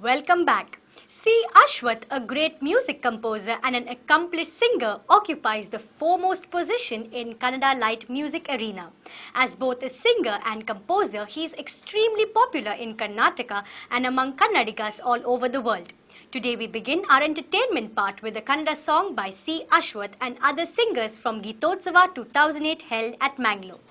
Welcome back. C. Ashwath, a great music composer and an accomplished singer, occupies the foremost position in Kannada light music arena. As both a singer and composer, he is extremely popular in Karnataka and among Kannadigas all over the world. Today we begin our entertainment part with a Kannada song by C. Ashwath and other singers from Geethotsava 2008 held at Mangalore.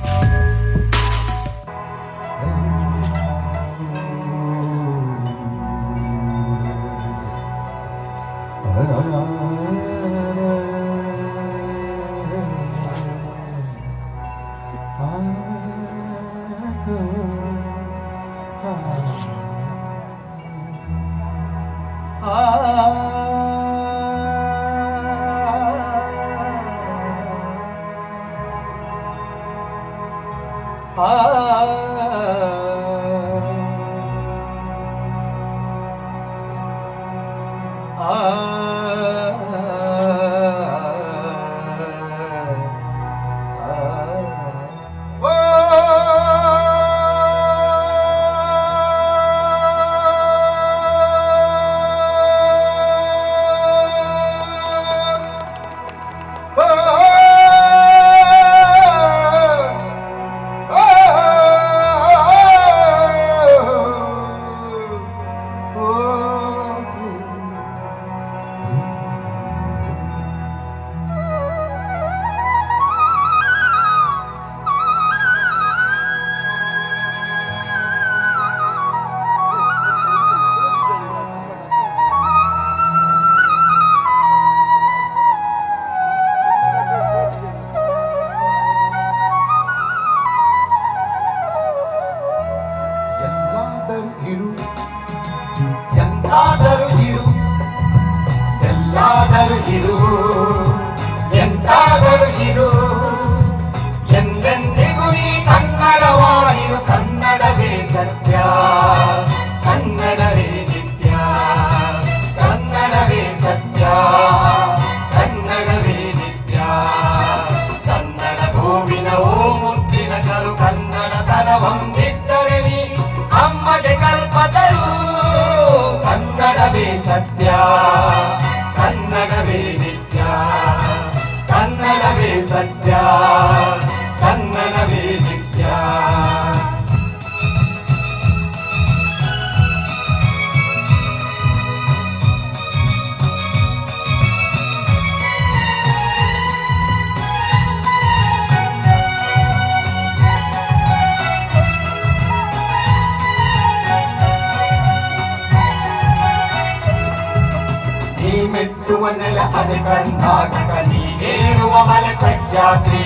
Karnataka ನೀನೇರುವ ಮಲೆ ಸಹ್ಯಾದ್ರಿ,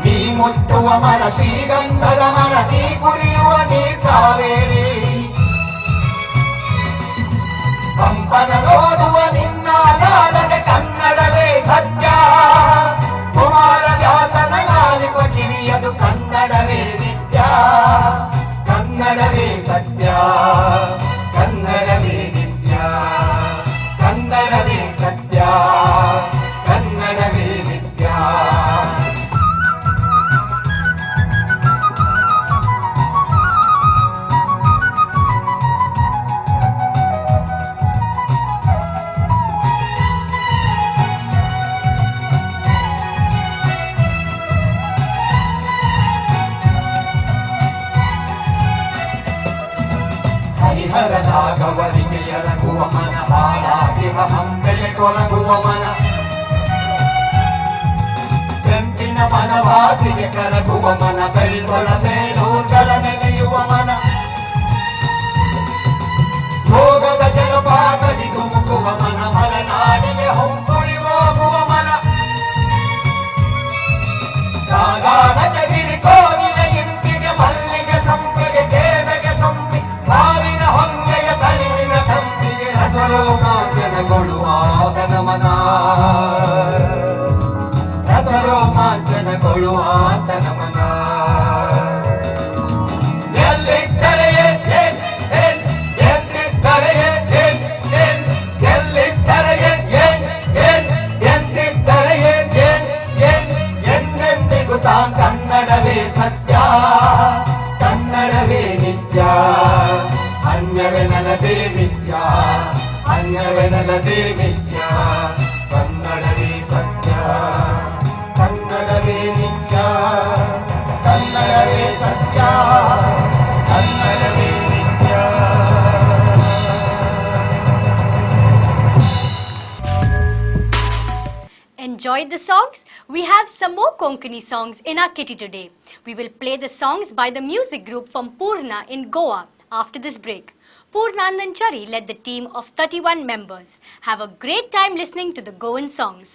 ನೀ ಮುಟ್ಟುವ ಮರ ಶ್ರೀಗಂಧದ ಮರ, ನೀ ಕುಡಿಯುವ ನೀರ್ ಕಾವೇರಿ. ಪಂಪನ ನೋಡುವ ನಿನ್ನ ಲಾಲನೆ ಕನ್ನಡವೇ ಸತ್ಯ, ಕುಮಾರ ವ್ಯಾಸನ ಲಾಲಿಪ ಕಿವಿಯದು ಕನ್ನಡವೇ ನಿತ್ಯ, ಕನ್ನಡವೇ ಸತ್ಯ, ಕನ್ನಡವೇ ನಿತ್ಯ, ಕನ್ನಡವೇ ಸತ್ಯ, ಕನ್ನಡವೇ ನಿತ್ಯ. ಹರಿಹರನಾಗವರಿಗೆ ಎರಗುವ ಮನ, ಹಾಳಾಗಿಹ ಹಂಪೆಗೆ ಕೊರಗುವ ಮನ, ಕೆಂಪಿನ ಮನವಾಸಿಗೆ ಕರಗುವ ಮನ, ಬೆಳ್ಕೊಳ ಬೇಲೂರ್ಗಳ ನೆನೆಯುವ ಮನ, ಭೋಗದ ಜಲಪಾತದಿ ಧುಮುಕುವ ಮನ, ಮಲೆನಾಡಿಗೆ ಹೊಂಕುಳಿ ಹೋಗುವ ಮನ, ಗಾಗಾನಗಿರಿ ಕೋಗಿಲೆ ಇಂಪಿಗೆ ಮಲ್ಲಿಗೆ ಸಂಪಿಗೆ ಕೇದಗೆ ಸಂಪಿ, ಮಾವಿನ ಹೊಂಗೆಯ ತಳಿರಿನ ತಂಪಿಗೆ ರಸರೋಮಾಂಚನಗೊಳ್ಳುವ ಆತನ ಮನ, ರಸರೋಮಾಂಚನಗೊಳ್ಳುವ ಆತನ ಮನ. ಕನ್ನಡನಲ್ಲದೆ ನಿತ್ಯ, ಕನ್ನಡವೇ ಸತ್ಯ, ಕನ್ನಡವೇ ನಿತ್ಯ, ಕನ್ನಡವೇ ಸತ್ಯ, ಕನ್ನಡವೇ ನಿತ್ಯ. Enjoyed the songs? We have some more Konkani songs in our kitty today. We will play the songs by the music group from Purna in Goa after this break. Purnanand Chari led the team of 31 members. Have a great time listening to the Goan songs.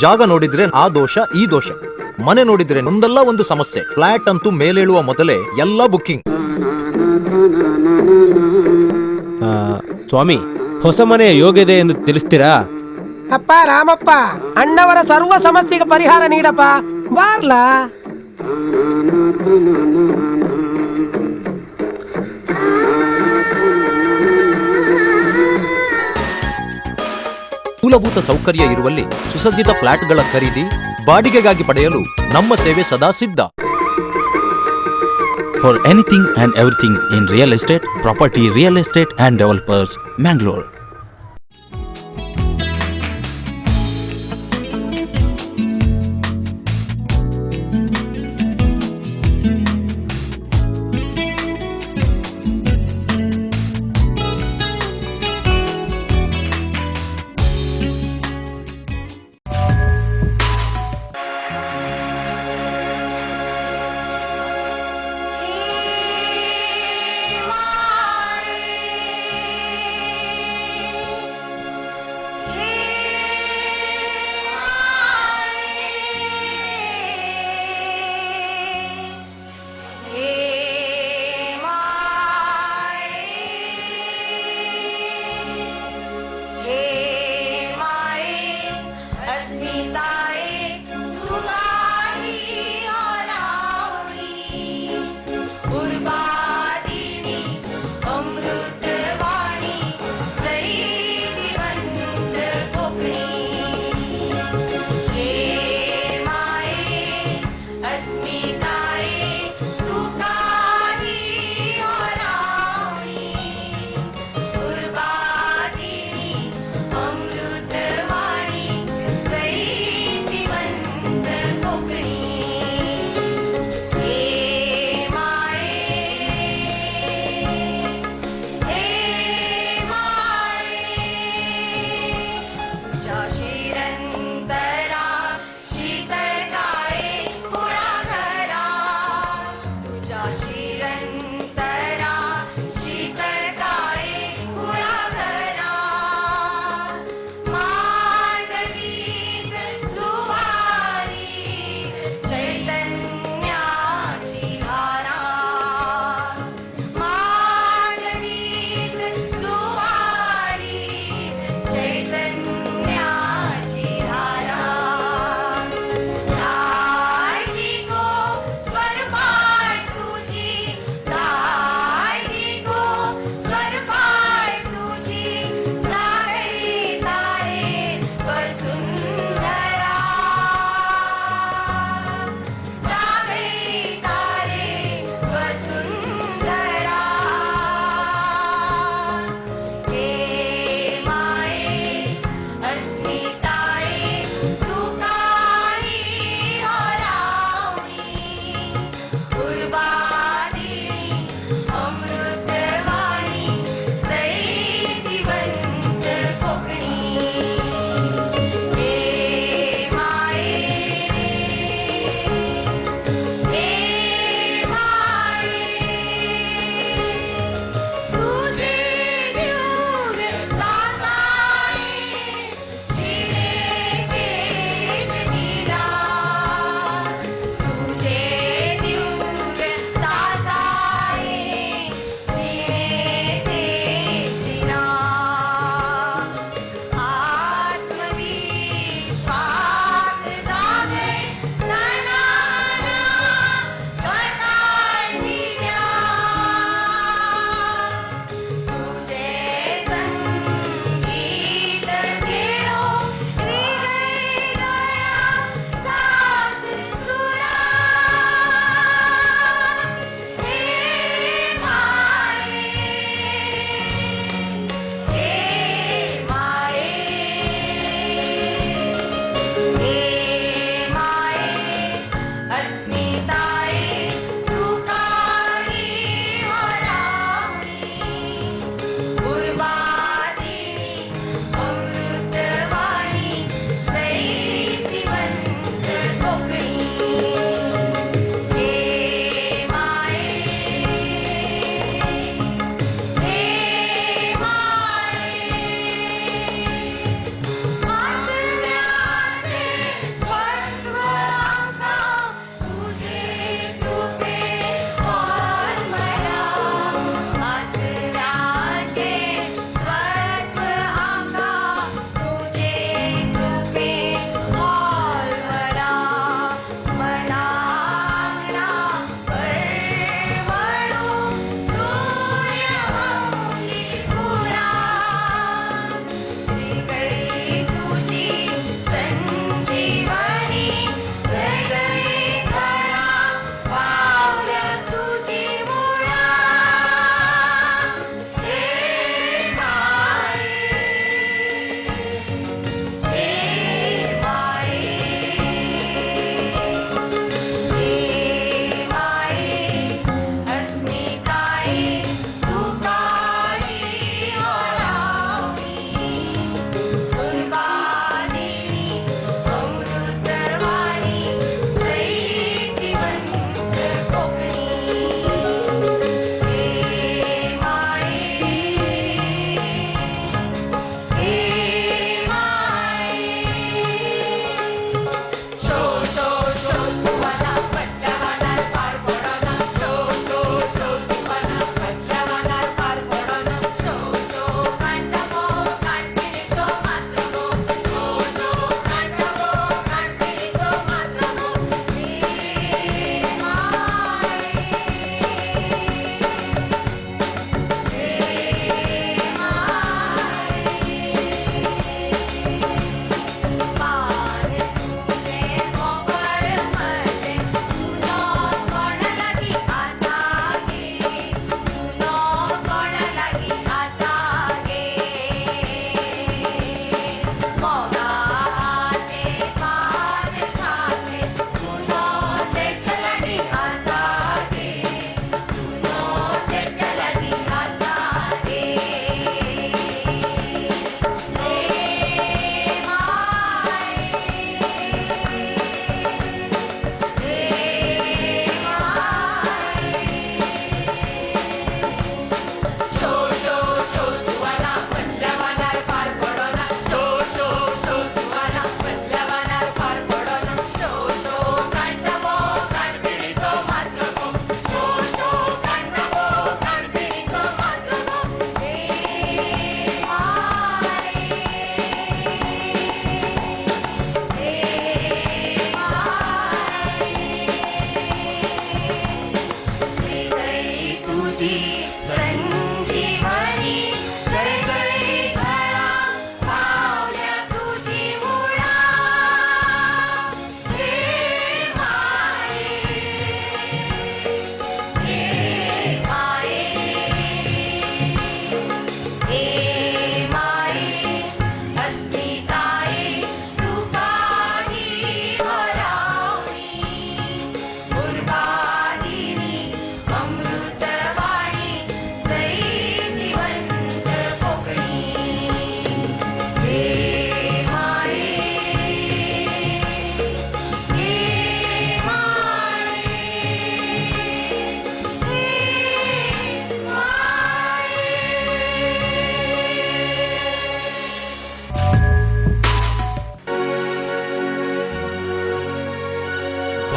ಜಾಗ ನೋಡಿದ್ರೆ ಆ ದೋಷ ಈ ದೋಷ, ಮನೆ ನೋಡಿದ್ರೆ ಒಂದಲ್ಲ ಒಂದು ಸಮಸ್ಯೆ. ಫ್ಲಾಟ್ ಅಂತೂ ಮೇಲೇಳುವ ಮೊದಲೇ ಎಲ್ಲ ಬುಕ್ಕಿಂಗ್. ಸ್ವಾಮಿ, ಹೊಸ ಮನೆಯ ಯೋಗ್ಯತೆ ಎಂದು ತಿಳಿಸ್ತೀರಾ? ಅಪ್ಪ ರಾಮಪ್ಪ, ಅಣ್ಣವರ ಸರ್ವ ಸಮಸ್ಯೆಗೆ ಪರಿಹಾರ ನೀಡಪ್ಪ. ಬಾರ್ಲಾ. ಮೂಲಭೂತ ಸೌಕರ್ಯ ಇರುವಲ್ಲಿ ಸುಸಜ್ಜಿತ ಫ್ಲಾಟ್ಗಳ ಖರೀದಿ ಬಾಡಿಗೆಗಾಗಿ ಪಡೆಯಲು ನಮ್ಮ ಸೇವೆ ಸದಾ ಸಿದ್ಧ. For anything and everything in real estate, property, real estate and developers, Mangalore. Hey, my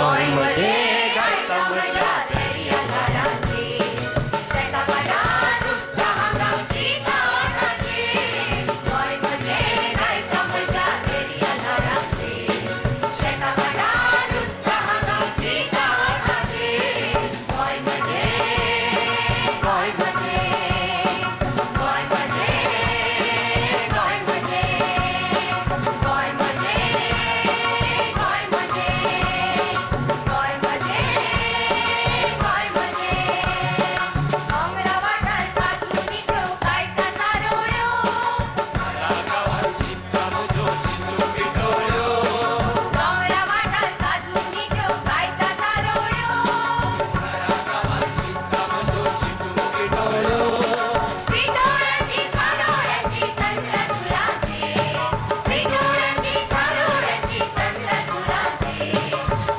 Goa म्हजें गायता म्हज्या दर्या ल्हारांची. शेताभाटां नुस्तां हांगा गीतां ओठांचीं. गोंय म्हजें गायता म्हज्या दर्या ल्हारांची. शेताभाटां नुस्तां हांगा गीतां ओठांचीं. गोंय म्हजें, गोंय म्हजें, गोंय म्हजें, गोंय म्हजें, गोंय म्हजें, गोंय म्हजें, गोंय म्हजें, गोंय म्हजें. दोंगरा वाठार काजूनी त्यो गायता सारोळ्यो. दोंगरा वाठार काजूनी त्यो गायता सारोळ्यो. पिठोळ्यांची सारोळ्यांची तंत्र सुराची. पिठोळ्यांची सारोळ्यांची तंत्र सुराची.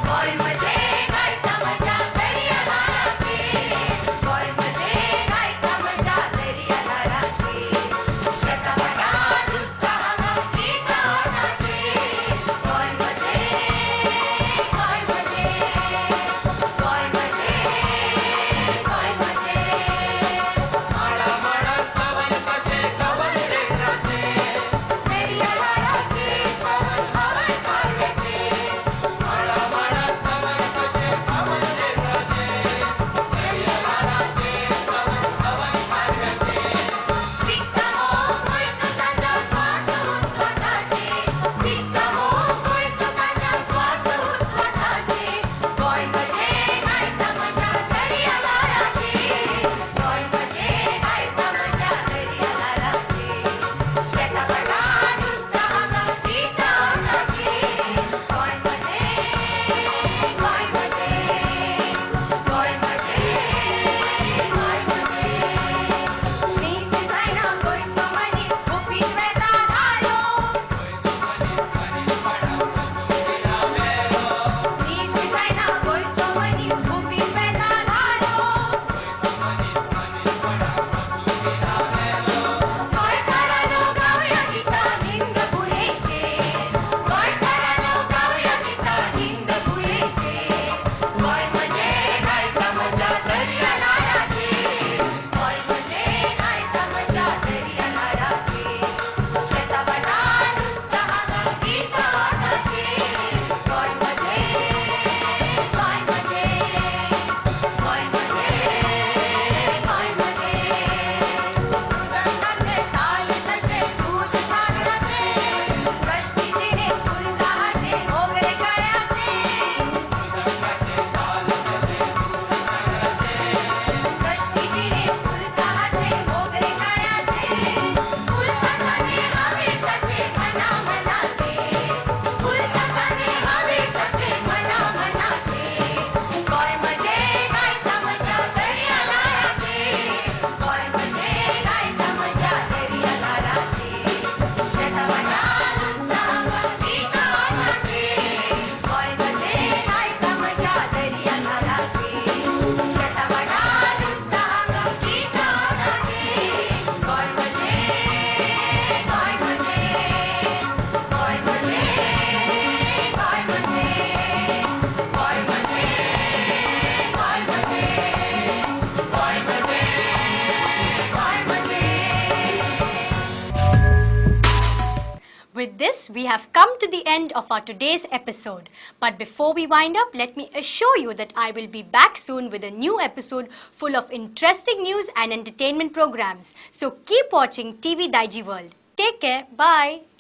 गोंय म्हजें गायता म्हज्या दर्या ल्हारांची. गोंय म्हजें गायता म्हज्या दर्या ल्हारांची. शेताभाटां नुस्तां हांगा गीतां ओठांचीं. गोंय म्हजें, गोंय म्हजें, गोंय म्हजें, गोंय म्हजें. दर्या ल्हारांची सवन हवन पारव्याची. पिकता मोग गोंयचो ताज्या स्वास उस्वासाची. पिकता मोग गोंयचो ताज्या स्वास उस्वासाची. गोंय म्हजें गायता म्हज्या दर्या ल्हारांची. गोंय म्हजें गायता म्हज्या दर्या ल्हारांची. शेताभाटां नुस्तां हांगा गीतां ओठांचीं. गोंय म्हजें, गोंय म्हजें, गोंय म्हजें, गोंय म्हजें. नीस जायना गोंयचो मनीस गुपीत वेता धालो. नीस जायना गोंयचो मनीस गुपीत वेता धालो. गोंयकारांनो गावया गितां हिंद भुंयेचें. गोंयकारांनो गावया गितां हिंद भुंयेचें. गोंय म्हजें गायता म्हज्या दर्या ल्हारांची. गोंय म्हजें गायता म्हज्या दर्या ल्हारांची. शेताभाटां नुस्तां हांगा गीतां ओठांचीं. गोंय म्हजें, गोंय म्हजें, गोंय म्हजें, गोंय म्हजें. मृदंगाचे ताल जशे दूद सागराचे. दृश्टी जिणेंत फुलता हांशें मोगरे कळ्याचे. दृश्टी जिणेंत फुलता हांशें मोगरे कळ्याचे. फुलता चाने हावेसाचे मना मनाचे. फुलता चाने हावेसाचे मना मनाचे. गोंय म्हजें गायता म्हज्या दर्या ल्हारांची. गोंय म्हजें गायता म्हज्या दर्या ल्हारांची. शेताभाटां नुस्तां हांगा गीतां ओठांचीं. गोंय म्हजें गायता म्हज्या दर्या ल्हारांची. शेताभाटां नुस्तां हांगा गीतां ओठांचीं. गोंय म्हजें, गोंय म्हजें, गोंय म्हजें, गोंय म्हजें, गोंय म्हजें, गोंय म्हजें, गोंय म्हजें, गोंय म्हजें. With this, we have come to the end of our today's episode. But before we wind up, let me assure you that I will be back soon with a new episode full of interesting news and entertainment programs. So keep watching TV Daiji World. Take care. Bye.